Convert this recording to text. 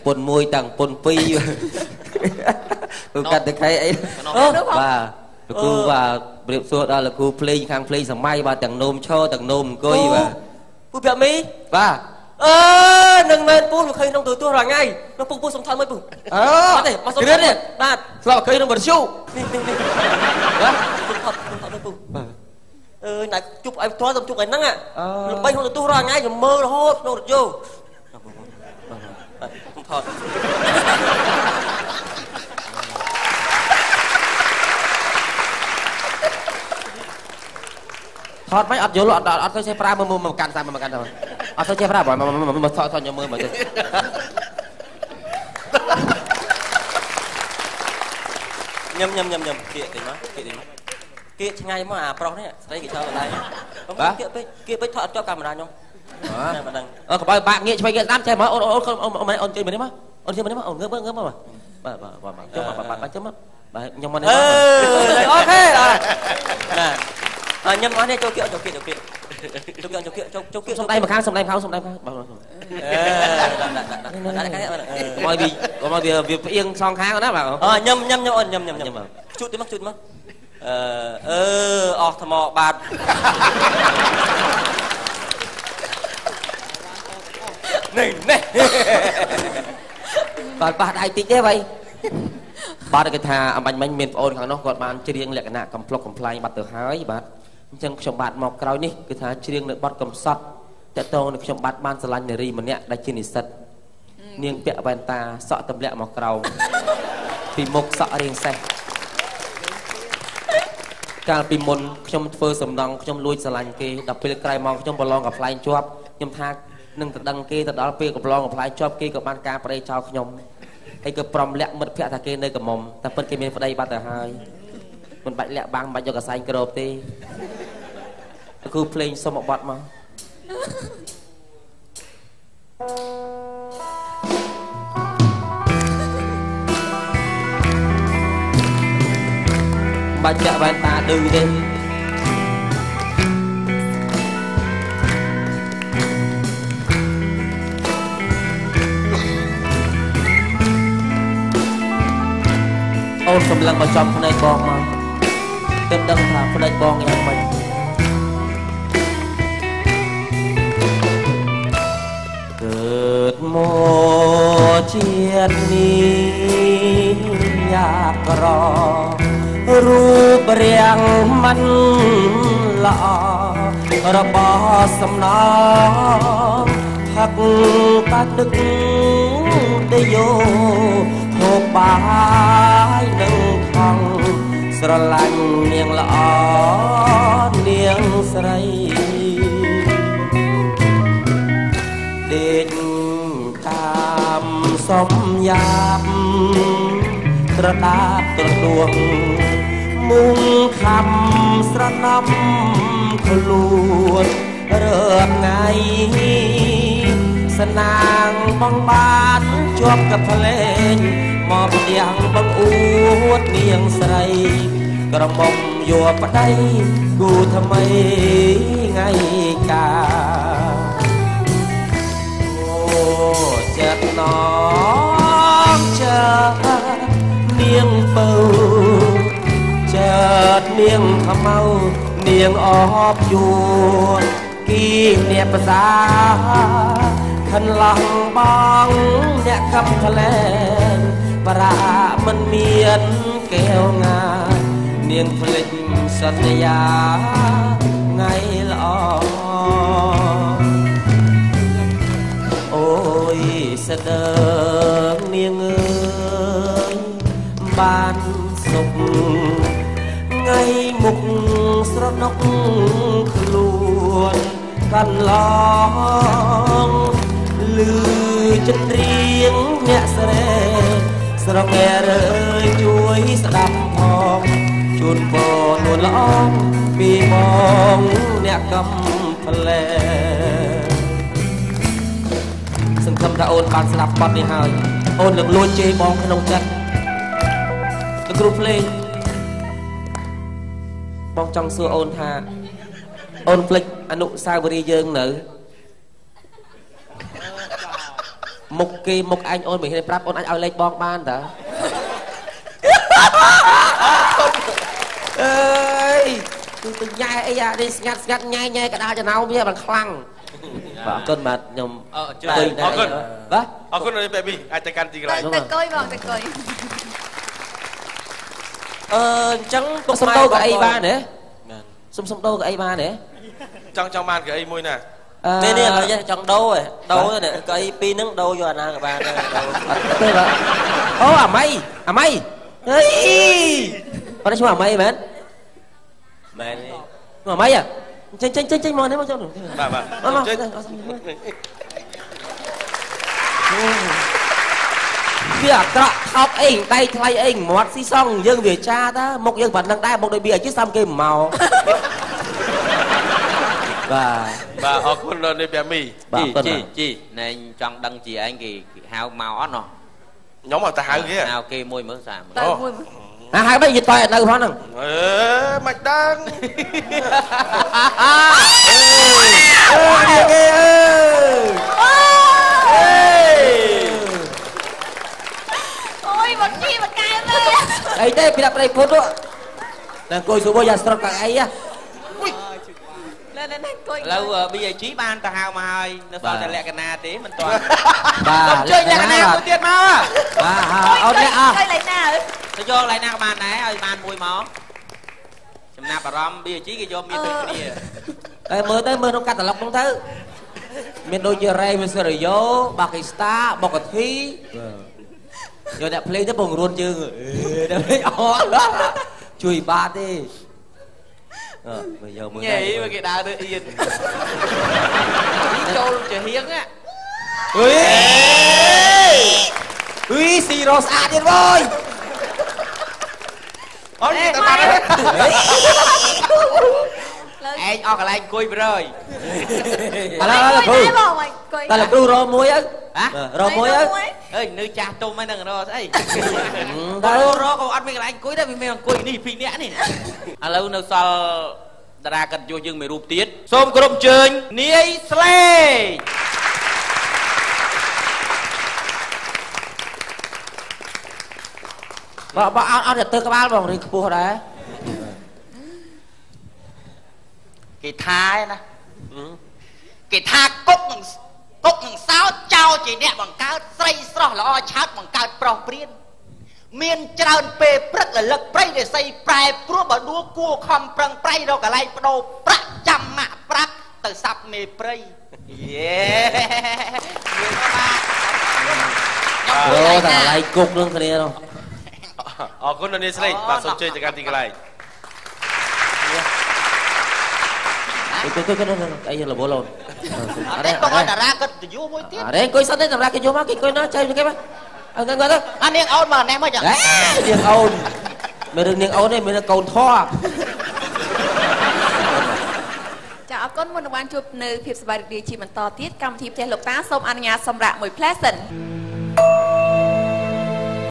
ពុន1តាំងពុន2គឺកាត់តខៃអីបាទលោកគ្រូបាទប្រៀបសួរដល់លោកគ្រូភ្លេងខាងភ្លេងសម័យបាទទាំងនោមឈរទាំងនោមអង្គុយបាទពូប្រាប់មីបាទអឺនឹងមែនពូមកឃើញក្នុងទូទស្សន៍រាល់ថ្ងៃនោះពូពូសុំថតមួយពូអឺអត់ទេមកសុំថតនេះបាទស្លាប់ឃើញក្នុងវិទ្យុនេះនេះនេះបាទសុំថតសុំថតមួយពូបាទអើយណែជប់ឲ្យផ្ទាល់ទៅជប់ឲ្យហ្នឹងល្បីក្នុងទូទស្សន៍រាល់ថ្ងៃខ្ញុំមើលរហូតក្នុងរថយន្តសុំថតថតមិនអត់យល់អត់អត់ទៅចេះប្រើមើលមកកាន់តាមមកកាន់ទៅអត់ទៅចេះប្រើបើមកថតថតខ្ញុំមើលមើលទៅញឹមញឹមញឹមញឹមគៀកតិចមកគៀកតិចមកគៀកឆ្ងាយមកអាប្រុសនេះស្រីគេឆោតកន្លែងគៀកពេកគៀកពេកថតអត់ជាប់កាមេរ៉ាខ្ញុំបាទមិនដឹងអឺកុំឲ្យបាក់ងាកឆ្វេងងាកស្ដាំចេះមកអូនអូនអូនអូនជួយមកនេះមកអូនជួយមកនេះមកអូនងើបងើបមកបាទបាទបាទចុះបាទបាទចុះមកបាទខ្ញុំមកនេះអឺអូខេណាអញញឹមអស់នេះចូលគៀកចូលគៀកចូលគៀកចូលគៀកចូលគៀកចូលចូលគៀកសំដៃមកខាងសំដៃខាងសំដៃខាងបាទអឺដាក់ដាក់ដាក់ដាក់កុំឲ្យវាកុំឲ្យវាវាផ្អៀងសងខាងណាបាទអញញឹមញឹមញឹមអូនញឹមញឹមញឹមជូតតិចមកជូតមកអឺអឺអស់ថ្មបាត់នេះនេះបាទប៉ះដៃតិចទេវ៉ៃបាទគេថាអំបញ្ញមិញមានប្អូនខាងនោះគាត់បានច្រៀងលក្ខណៈកំប្លុកកំប្លែងបាត់ទៅហើយបាទអញ្ចឹងខ្ញុំបាទមកក្រោយនេះគឺថាច្រៀងនៅបទកំសត់តកតងនឹងខ្ញុំបាទបានស្រឡាញ់នារីម្នាក់ដែលជានិស្សិតនាងពាក់វ៉ែនតាសក់ទម្លាក់មកក្រោមពីមុខសក់រៀងសេះកាលពីមុនខ្ញុំធ្វើសំណង់ខ្ញុំលួចស្រឡាញ់គេដល់ពេលក្រោយមកខ្ញុំប្រឡងកំប្លែងជាប់ខ្ញុំថានឹងទៅដឹងគេទៅដល់ពេលកំឡងកំប្លែងជាប់គេក៏បានការប្តីចោលខ្ញុំហើយក៏ប្រំលាក់មិត្តភក្តិថាគេនៅកំមុំតែពិតគេមានប្តីបាត់ទៅហើយមិនបាច់លាក់បាំងមិនបាច់យកកសែងគ្របទេគ្រូភ្លេងសុំមកបត់មកបាច់ចាក់វ៉ែនតាឌឺទេអូនសម្លឹងមកចំភ្នែកបងមកទើបដឹងថាភ្នែកបងយ៉ាងម៉េចកើតមកជាតិនេះយ៉ាក្ររូបរាងមិនល្អរបស់សំណងផឹកតាទឹកដេយោហូបបាយនឹងថងស្រឡាញ់នាងល្អនាងស្រីដេកតាមសំយ៉ាបត្រដាបត្រដួងមុងខំស្រណំខ្លួនរើថ្ងៃស្នាងបងបានជាប់กับភ្លេងមកផ្ទាំងបងអួតនាងស្រីក្រមុំយកប្តីគូថ្មីថ្ងៃកាអូចិត្តនងចិត្តនាងពៅចិត្តនាងខ្មៅនាងអបយួនគីអ្នកភាសាខិនឡងបងអ្នកខំក្លែងប្រាមិនមានកែវងានាងភ្លេចសន្យាថ្ងៃល្អអូយស្ដើងនាងអើយបានសុខថ្ងៃមុខស្រណុកខ្លួនកន្លងលឺចិនរៀងអ្នកស្រែស្រងែរើយជួយស្ដាប់ផងជូនពរនួនល្អងពីបងអ្នកកំប្លែសង្ឃឹមថាអូនបានស្ដាប់បទនេះហើយអូននឹងលួចជេរបងក្នុងចិត្តលោកគ្រូភ្លេងបងចង់សួរអូនថាអូនភ្លេចអនុស្សាវរីយ៍យើងនៅ មុខគេមុខឯងអូនមិនហ៊ានប្រាប់អូនអាចឲ្យលេខបងបានតើអើយគឺទៅញ៉ែអីអានេះស្ងាត់ស្ងាត់ញ៉ែញ៉ែកដាលចំណោមវាបានខ្លាំងបាទអរគុណបាទខ្ញុំអរគុណបាទអរគុណនេះបែបនេះអាចទៅកាន់ទីកន្លែងទៅកុយបងទៅកុយអញ្ចឹងពុកសុំដូរកៅអីបានទេសុំដូរកៅអីបានទេចង់បានកៅអីមួយណានេះនេះឥឡូវចង់ដូរឯងដូរនេះកៅអីពីរហ្នឹងដូរយកអាណាក៏បានដែរដូរទេបាទអូអាម៉ៃអាម៉ៃហេអត់ឈ្មោះអាម៉ៃមែនមែនទេឈ្មោះអាម៉ៃចេញចេញចេញចេញមកនេះមកចុះបាទបាទចេញវាអាក្រក់ថោកអីដៃថ្លៃអីមាត់ស៊ីសងយើងវាចាតាមុខយើងប៉ុណ្ណឹងដែរមុខដូចវាអីសំគេមកបាទបាទអរគុណដល់នេះប្រាមីជីជីណែចង់ដឹងជាឯងគេហៅមកអត់ណោះខ្ញុំអត់ទៅហៅគេហៅគេមួយមើលសាមើលមួយណាហៅមិនយីតយនៅផងហ្នឹងអឺមិនដឹងអើគេអើអូយមកជីមកកែមើលអីទេពីដាក់ប្តីពុតនោះតែអង្គុយសួរយ៉ាស្រុកកៅអីហ៎លើនៅអង្គុយឥឡូវ BIG បានទៅហៅមកហើយនៅសល់តែលក្ខណៈទេមិនទាន់បាទជើញលក្ខណៈមួយទៀតមកបាទអូននេះអស់កន្លែងណាទៅយកកន្លែងណាក៏បានដែរឲ្យបានមួយមកចំណាប់អារម្មណ៍ BIG គេយកមានដូចគ្នាតែមើលទៅមើលក្នុងកាតាឡុកហ្នឹងទៅមានដូចជារ៉េមីសេរីយ៉ូបាគីស្តាបុកធីយកអ្នកភ្លេងទៅពង្រួនជើងអ្នកភ្លេងអត់ជួយបាទទេអឺមើលយកមើលញ៉ៃមើលគេដើរទៅអៀនចូលជាហៀងណាអុយអុយស៊ីរ៉ូស្អាតទៀតវើយអូយតែបាត់ឯងអស់កន្លែងអង្គុយប្រយឥឡូវឥឡូវគ្រូតែលោកគ្រូរកមួយទៅរកមួយទៅអើយនៅចាស់ទុំហ្នឹងរកស្អីតែរកក៏អត់មានកន្លែងអង្គុយដែរវាមានអង្គុយនេះពីរនាក់នេះឥឡូវនៅសល់តារាកិត្តិយសយើងមួយរូបទៀតសូមគោរពអញ្ជើញនាយស្លេកបើអត់ទៅក្បាលបងរៀងខ្ពស់ដែរគេថាណាគេថាគុកនឹងគុកនឹងសោតចោលជាអ្នកបង្កើតស្រីស្រស់ល្អឆើតបង្កើតប្រុសព្រានមានច្រើនពេលព្រឹកលលឹកព្រៃរិស័យប្រែព្រោះបើដួគួខំប្រឹងប្រៃរកកន្លែងបដូរប្រាក់ចាំម៉ាក់ប្រាក់ទៅសាប់មេព្រៃយេមានបាទអូតែកន្លែងគុកនឹងគ្នានោះអរគុណនាងស្លេកបាទសូមជើញទៅកាន់ទីកន្លែង ទៅទៅទៅអីរវល់អូនអរេបងតារាគាត់ទៅយូមួយទៀតអរេអង្គុយសិនទេតារាគេយកមកគេអង្គុយណាចៃគេមកអើគាត់ទៅអានាងអូនមកនេះមកចឹងនាងអូនមានរឿងនាងអូនទេមានកូនធေါ်ចាអរគុណមុននឹងបានជួបនៅភាពសប្បាយរីករាយជាបន្តទៀតកម្មវិធីផ្ទះលោកតាសូមអនុញ្ញាតសម្រាប់មួយផ្លែសិន។